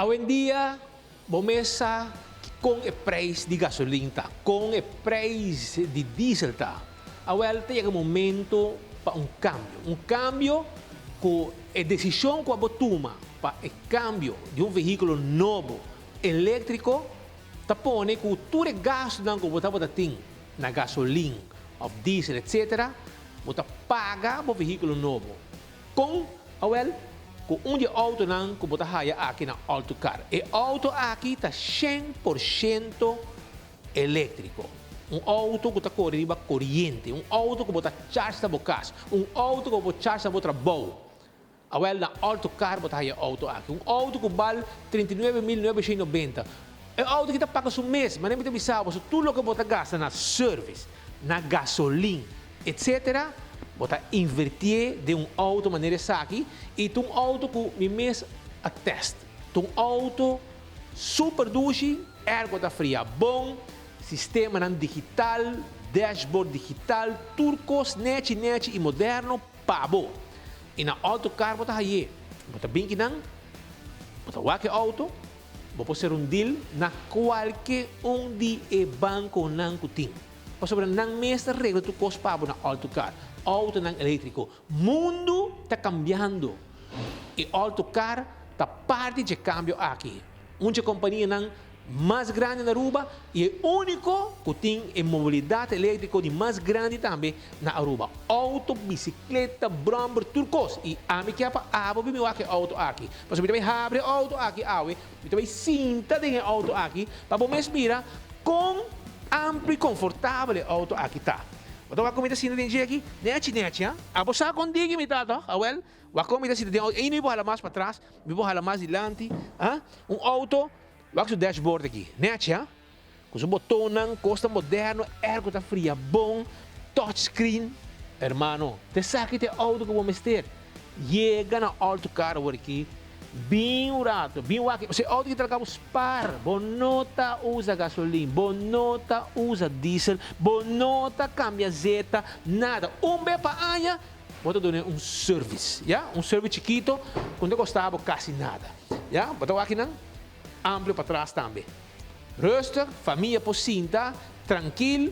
Awendia bo mes sa kon e prijs di gasolin ta, kon e prijs di diesel ta. Awel ta yega momento pa un cambio. Un cambio cu e decision cu abo tuma pa e cambio di un vehiculo nobo electrico ta pone cu tur e gastonan cu bo tabata tin na gasolin of diesel etc. Bo ta paga bo vehiculo nobo. Kon? Awel, ku un di e outonan ku bo ta haya aki na Autocar. E outo aki ta 100% eléktriko. Un outo ku ta kore riba koriente. Un outo ku bo ta charge na bo kas. Un outo ku bo por charge na bo trabou. Awel, na Autocar bo ta haya e outo aki. Un outo ku bal 39.990. E outo aki ta paga su mes. Manera mi ta bisa bo, tur loke bo ta gasta na service, na gasolin, etc. Bo ta invertié den un auto manera esaki y ta un auto cu mi mes a test. Ta un auto super dushi, airco ta fria bon, sistemanan digital, dashboard digital, tur cos nechi nechi y moderno pa bo. Y na Autocar bo ta haye. Bo ta bin kinan, bo ta wak e auto, bo por ser un deal na cualke un di e banconan cu tin. Pasobra nan mes ta regla tur kos pa bo na Autocar, autonan eléktriko. Mundu ta kambiando i Autocar ta parti dje kambio aki. Un dje kompanianan mas grandi na Aruba i e úniko ku tin e mobilidat eléktriko di mas grandi tambe na Aruba. Outo, bisikleta, bròmber, tur kos. I ami kier pa abo bin mi wak e outo aki. Pasobra mi ta bai habri e outo aki awe, mi ta bai sinta den e outo aki pa bo mes mira kon Amplio y confortabel e auto aki ta. Bo ta wak con mi ta sinta den dje aki? Nechi nechi, ha? Abo sa con digi mi ta toch? Awel, wak con mi ta sinta den auto. Eino mi por hala mas patras, mi por hala mas dilanti, ha? Un auto, wak su dashboard aki. Nechi, ha? Cu su botonnan, cosnan moderno, airco ta fria bon, touch screen. Hermano, ta esaki ta e auto cu bo mester. Yega na Alto Car awor aki. Bin un rato, bin wak, pasobra e auto ki ta laga bo spar, bo no ta usa gasolin, bo no ta usa diesel, bo no ta cambia zeta, nada. Un be pa aña bo ta duna un service, ya, un service chikito cu no ta costa bo casi nada, ya. Bo ta wak kinan amplio patras tambe. Rustig, famia por sinta trankil.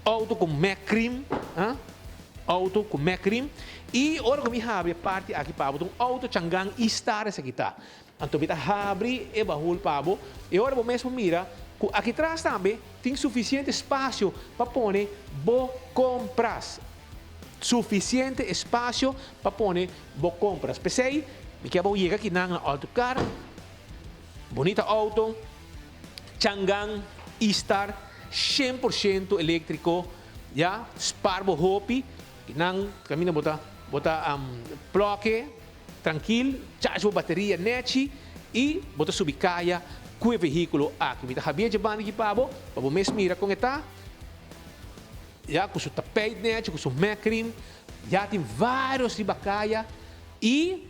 Auto cu mecrim, ha? Auto cu mecrim. Y ora cu mi habri e parti aki pa bo, ta un auto Changan E-Star esaki ta. Anto mi ta habri e bahul pa bo, y ora bo mes por mira cu aki tras tambe tin suficiente espacio pa pone bo compras. Suficiente espacio pa pone bo compras. P'esey mi kier bo yega akinan na Autocar. Bunita auto. Changan E-Star 100% eléktriko, ya, spar bo hopi, nan kaminda bo ta bo ta plòke trankil, charge bo bateria nèchi i bo ta subi kaya ku e vehíkulo aki. Mi ta habia dje banda aki pa bo, pa bo mes mira kon e ta, ya, ku su tapijt nèchi, ku su mekrim, ya tin vários riba kaya i.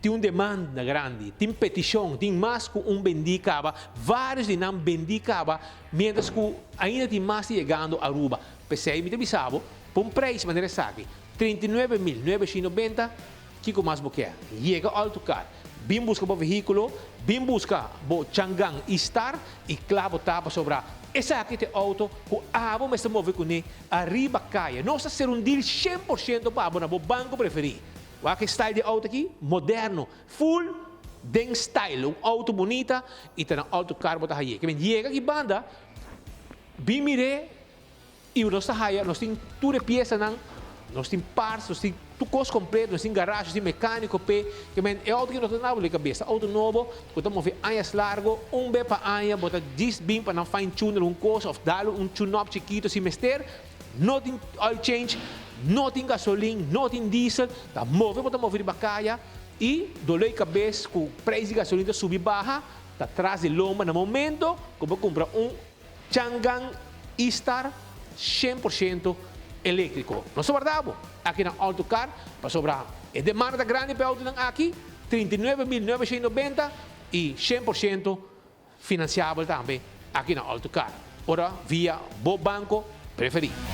Tin un demanda grandi, tin petishon, tin mas ku un bendí kaba, vários di nan bendí kaba, miéntras ku ainda tin mas ta yegando Aruba. P'esei mi ta bisa bo, pa un preis manera esaki, 39.990, kiko mas bo ke? Yega Altocar, bin buska bo vehíkulo, bin buska bo Changan E-Star i kla bo ta pasobra esaki ta e outo ku abo mester move kuné ariba kaya. Nos ta ser un deal 100% pa abo na bo banko preferí. Wak e style di e auto aki, moderno, full den style, un auto bunita y ta na auto car bo ta haye. Ke men yega aki banda, bin mir'é y nos ta haya, nos tin tur e piesanan, nos tin parts, nos tin tur cos completo, nos tin garage, nos tin mecanico p'e. Ke men e auto aki no ta na bo cabeza, auto nobo cu ta move añas largo, un be pa aña bo ta djis bin pa nan fine tune algun cos of dal un tune up chikito si mester. No tin oil change, no tin gasolin, no tin diesel, ta move bo ta move riba kaya y dolor di cabes cu prijs di gasolin ta subi baha ta tras di lomba na momento cu bo cumpra un Changan E-Star 100% electrico. Nos ta warda bo aki na Autocar pasobra e demanda ta grandi pa e autonan aki, 39.990 y 100% Financiabel tambe aki na Autocar ora via bo banco preferi.